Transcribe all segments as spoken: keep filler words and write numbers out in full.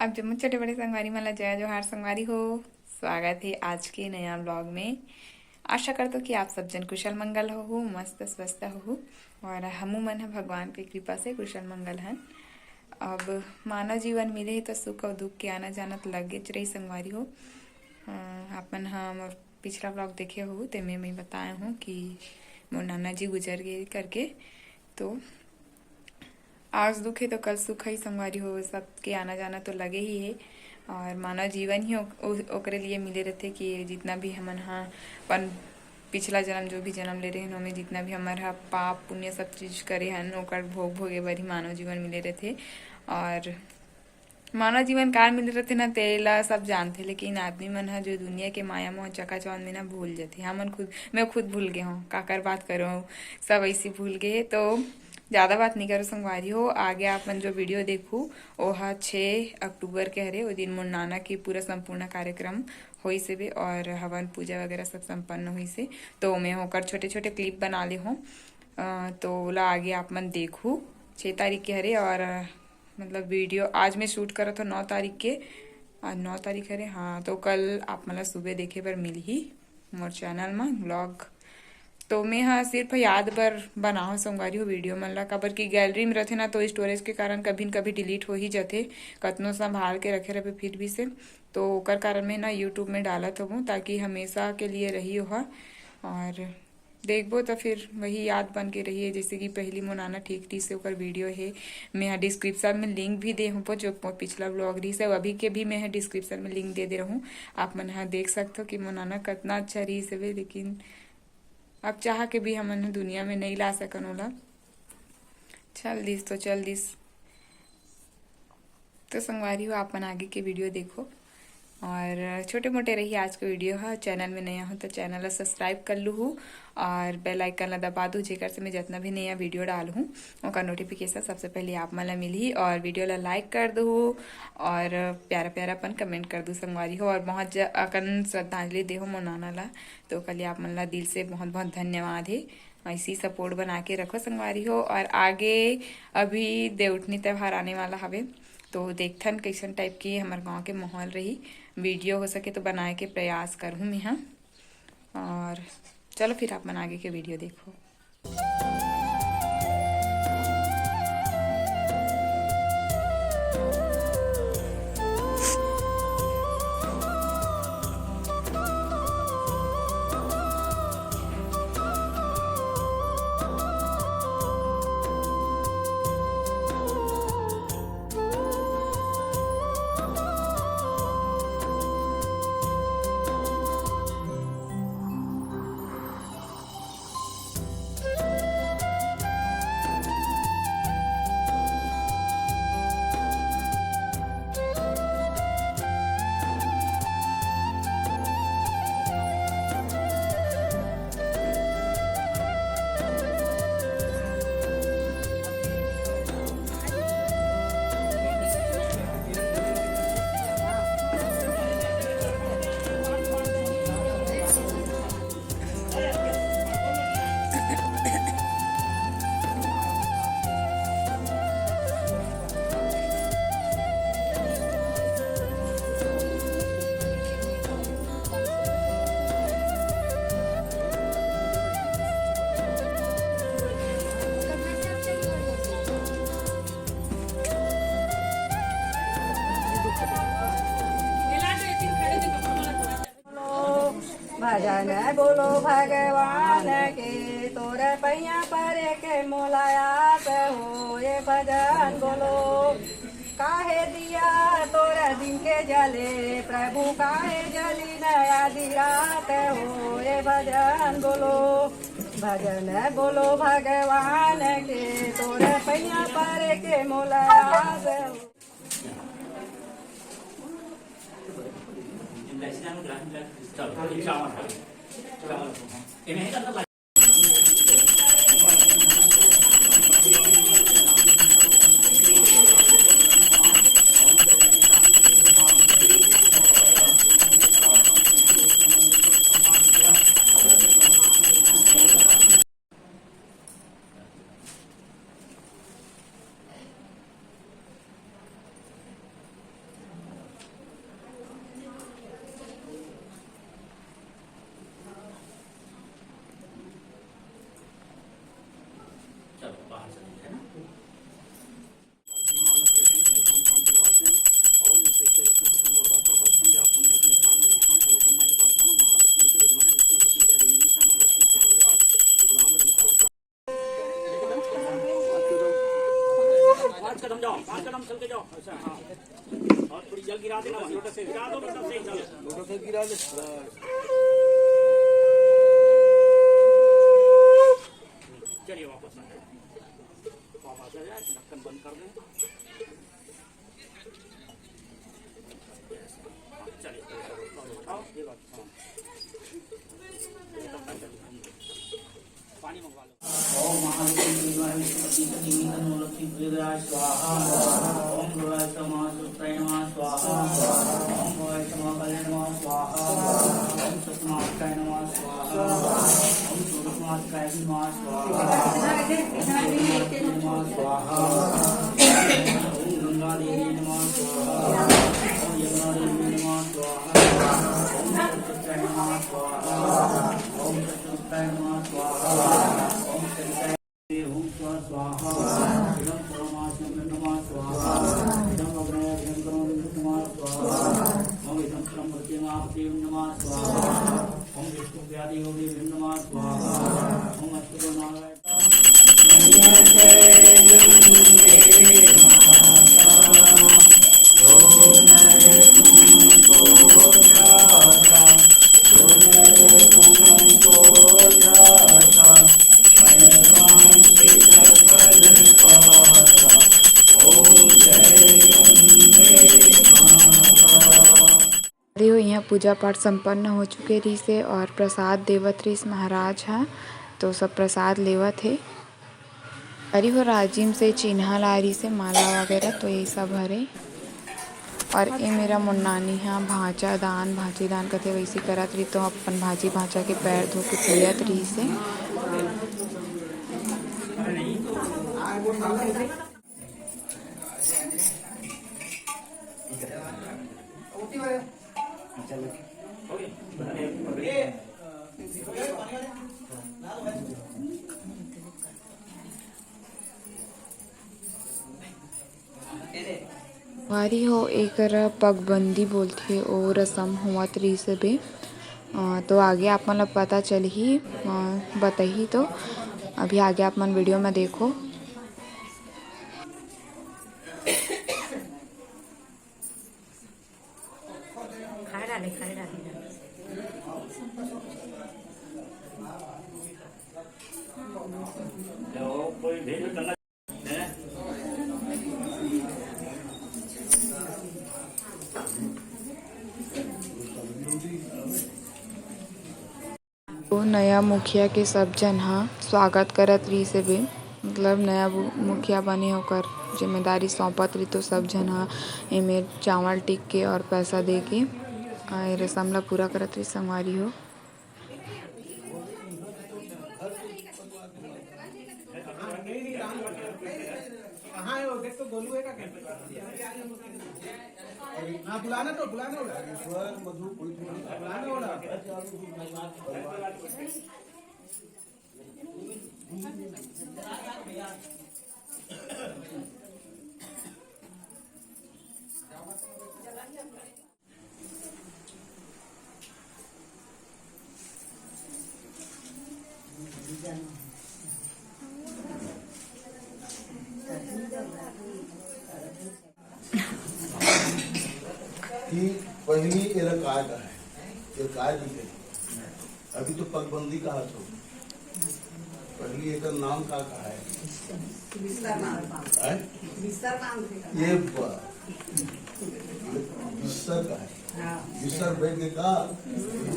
आप जम्मो छोटे बड़े संगवारी मन ला जय जोहार संगवारी हो। स्वागत हे आज के नया vlog में। आशा करथों कि आप सब जन कुशल मंगल होहू, मस्त स्वस्थ होहू और हमू मन ह भगवान के कृपा से कुशल मंगल हन। अब मानव जीवन मिले हे त सुख अउ दुख के आना जाना तो लगेच रही संगवारी हो। अ, आप मन ह मोर पिछला vlog देखे होहू, तेमे मैं बताए हूँ कि मोर नाना जी गुजर गए करके। तो आज दुख हे तो कल सुख ही संगवारी हो, सबके आना जाना तो लगे ही हे। और मानव जीवन ही ओ-, ओ-, ओकरे लिए मिले रहथे कि जितना भी हमन ह अपन पिछला जन्म, जो भी जन्म ले रहे हैं, ओमे जितना भी हमर ह पाप पुण्य सब चीज करे हन, ओकर भोग भोगे बर ही मानव जीवन मिले रहथे। और मानव जीवन काल मिले रहथे ना, तेला सब जानथे, लेकिन आदमी मन ह जो दुनिया के माया मोह चकाचौंध में ना भूल जथे। हमन खुद, मैं खुद भूल गे हूँ, काकर बात करो, सब ऐसी भूल गए। तो ज़्यादा बात नहीं करो संगवारी हो, आगे आप मन जो video देखू, ओहा छः अक्टूबर के हरे। ओ दिन मोर नाना के पूरा संपूर्ण कार्यक्रम होइस हेबे और हवन पूजा वगैरह सब संपन्न होइस हे। तो मैं ओकर छोटे छोटे clip बना ले हूँ, अ, तो ओला आगे आप मन देखू। छः तारीख के हरे और, अ, मतलब video आज मैं shoot करत हूँ नौ तारीख के। आज नौ तारीख हरे, हाँ, तो कल आप मन ला सुबह देखे बर मिलही मोर channel में vlog। तो मैं हा सिर्फ याद बर बनाहूँ संगवारी हो video मन ला, काबर कि gallery में रहथे ना, तो storage के कारण कभी न कभी delete हो ही जाथे। कतनो संभाल के रखे रहबे फिर भी से, तो ओकर कारण मैं ना YouTube में डालत हूँ, ताकि हमेशा के लिए रही ओहा। और देखबो तो फिर वही याद बन के रही है, जैसे कि पहली मोर नाना ठीक रही से ओकर video है। मैं हा description में link भी दे हूँ, जो पिछला vlog रही से, अभी के भी मैं हा description में link दे दे रहूँ। आप मन हा देख सकते हो कि मोर नाना कितना अच्छा रही से, लेकिन अब चाह के भी हमन ह दुनिया में नहीं ला सकन ओला। चल दिस तो चल दिस। तो संगवारी हो, आप मन आगे के video देखो। और छोटे मोटे रही आज के video हा। Channel में नया हो तो channel ला subscribe कर लूहू और bell icon ला दबा दू, जेकर से मैं जितना भी नया video डालहूँ, ओकर notification सबसे पहले आप मन ला मिलही। और video ला like कर दू और प्यारा प्यारा अपन comment कर दू संगवारी हो। और बहुत ज-, अकन श्रद्धांजलि देहो मोर नाना ला, तो ओकर लिए आप मन ला दिल से बहुत बहुत धन्यवाद हे। ऐसी support बना के रखो संगवारी हो। और आगे अभी देवउठनी त्यौहार आने वाला हवे, तो देखथन कैसन type के हमर गांव के माहौल रही। Video हो सके तो बनाए के प्रयास करहूँ मैं हा। और चलो फिर आप मन आगे के video देखो। भजन बोलो भगवान के, तोर पैया पर के मोला आस हो। ये भजन बोलो, काहे दिया तोर दिन के जले, प्रभु काहे जली न आधी रात हो। ये भजन बोलो, भजन बोलो भगवान के, तोर पैया पर के मोला आस हो। और थोड़ी जल गिरा देना, लोटा से गिरा दो, मतलब सही, चलो। लोटा से गिरा दे। चलिए, वापस आ जाए, वापस आ जाए, ढक्कन बंद कर दें। चलिए, उठाओ, ये बात, हाँ। पानी मंगवा लो। ओम महालक्ष्मी विद्महे विष्णुपत्नी सखी नंदन लक्ष्मी प्रियदाय स्वाहा। ओम गौराय नमः, सुताय नमः स्वाहा। ओम भवाय नमः, काल्याय नमः स्वाहा। ओम सप्तमात्रिकाय नमः स्वाहा। ओम षोडशमात्रिकाय नमः स्वाहा। ओम नमः स्वाहा। ओम गंगा देवी नमः स्वाहा। ओम यमुना देवी नमः स्वाहा। ओम सरस्वत्याय नमः स्वाहा। ओम सरस्वत्याय नमः स्वाहा। ओम सविताय ओम स्व स्वाहा। इदं सर्वमास्यं नमः स्वाहा। इदं अग्नये अग्निं करोमि नमः स्वाहा। ओम इदं सर्वं मृत्युमापत्तिं नमः स्वाहा। ओम विष्णुव्याधियोगिभिं नमः स्वाहा। ओम अस्तु नारायण। अरे हो, यहाँ पूजा पाठ संपन्न हो चुके रहिस हे और प्रसाद देवत रहिस महाराज ह, तो सब प्रसाद लेवत हे। अरे हो, राजिम से चिन्हा ला रहिस हे, माला वगैरह, तो ये सब हरे। और ये मेरा मुन्नानी ह भांचा दान, भांची दान कथे वैसे करत रही, तो अपन भांची भांचा के पैर धो के पियत रहिस हे। वारी हो, एकर पगबंदी बोलथे, ओ रसम होवत रहिस हे बे। अ, तो आगे आप मन ल पता चलही, अ, बताही तो अभी आगे आप मन वीडियो में देखो। खाए डाले, खाए डाले। तो नया मुखिया के सब झन ह स्वागत करत रहिस हे बे, मतलब नया बु-, मुखिया बने ओकर जिम्मेदारी सौंपत रही, तो सब झन ह एमे चावल टिक के और पैसा दे के, आ, ए रसम ला पूरा करत रहिस संगवारी हो। कहाँ है वो? देख तो, गोलू है का क्या? हाँ, बुलाना तो, बुलाना होगा। बुलाना होगा। कि पहिली एला काय कहे, ये काय दिखे? अभी तो पगबंदी कहा तो, पहिली एकर नाम का कहा है? बिस्तर नाम। हैं? बिस्तर नाम थे। ये बा-, बिस्तर का है। हाँ। बिस्तर बैठ के का?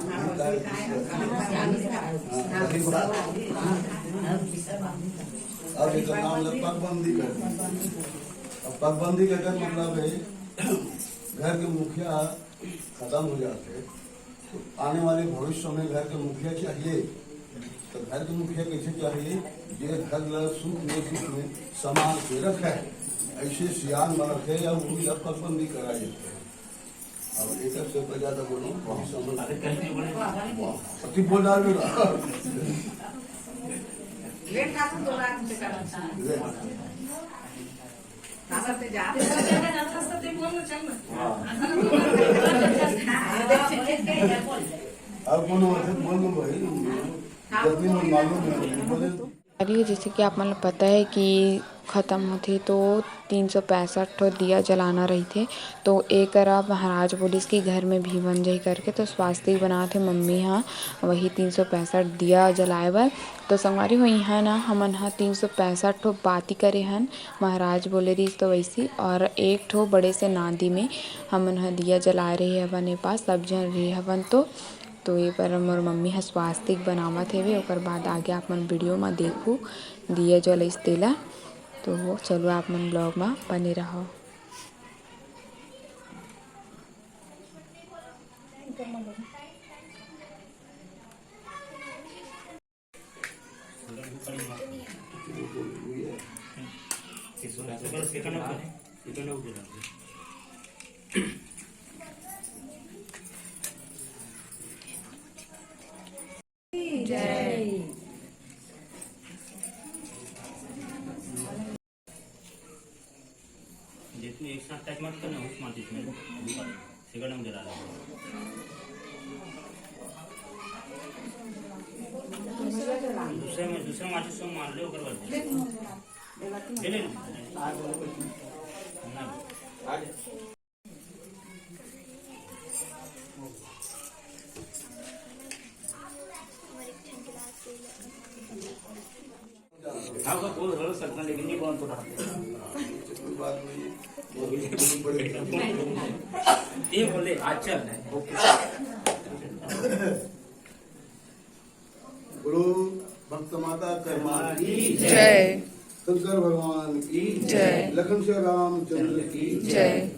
हाँ, ये का है? बिस्तर। हाँ, सही बात। अब एकर नाम ले पगबंदी कर दी। अब पगबंदी के एकर मतलब है, घर के मुखिया खत्म हो जाथे, तो आने वाले भविष्य में घर के मुखिया चाहिए। तो घर के मुखिया कैसे चाहिए? जे घर ला सुख में, सुख में संभाल के रखे, ऐसे सियान में रखे या वही ला पगबंदी कराई। अब एक से ऊपर ज्यादा बोलो, वही समझ। अरे, कहीं नहीं बोले। वाह, सच्ची बोल डाल मेरा। लेट था तो दो लाख से कर। ले। अब कोनो वक्त बोल दो भाई, जल्दी में मालूम है, बोले तो। अरे, जैसे कि आप मन ल पता है कि खतम होथे तो तीन सौ पैंसठ ठो दिया जलाना रहिथे। तो ए करा महाराज बोलिस कि घर में भी बन जाही करके, तो स्वास्तिक बनात हे मम्मी ह, वही तीन सौ पैंसठ दिया जलाए बर। तो संगवारी हो, इहाँ ना हमन ह तीन सौ पैंसठ ठो बाती करे हन, महाराज बोले रिहिस तो वैसी, और एक ठो बड़े से नांदी में हमन ह दिया जलाए रहे हवन। ए पास सब झन रहे हवन तो, तो ए पर मोर मम्मी ह स्वास्तिक बनावत हेवे, ओकर बाद आगे आप मन वीडियो म देखू दिया जलइस तेला। तो चलो आप मन ब्लॉग म बने रहो। जितने एक साथ टच मत करना, उस माचिस में सिगरेट में जला दो। दूसरे में, दूसरे माचिस से मार ले, ओकर बाद ले ले। ना। ये बोले, अच्छा। बोलो भक्त माता कर्मा की जय। शंकर भगवान की जय। लखन श्री रामचंद्र की जय।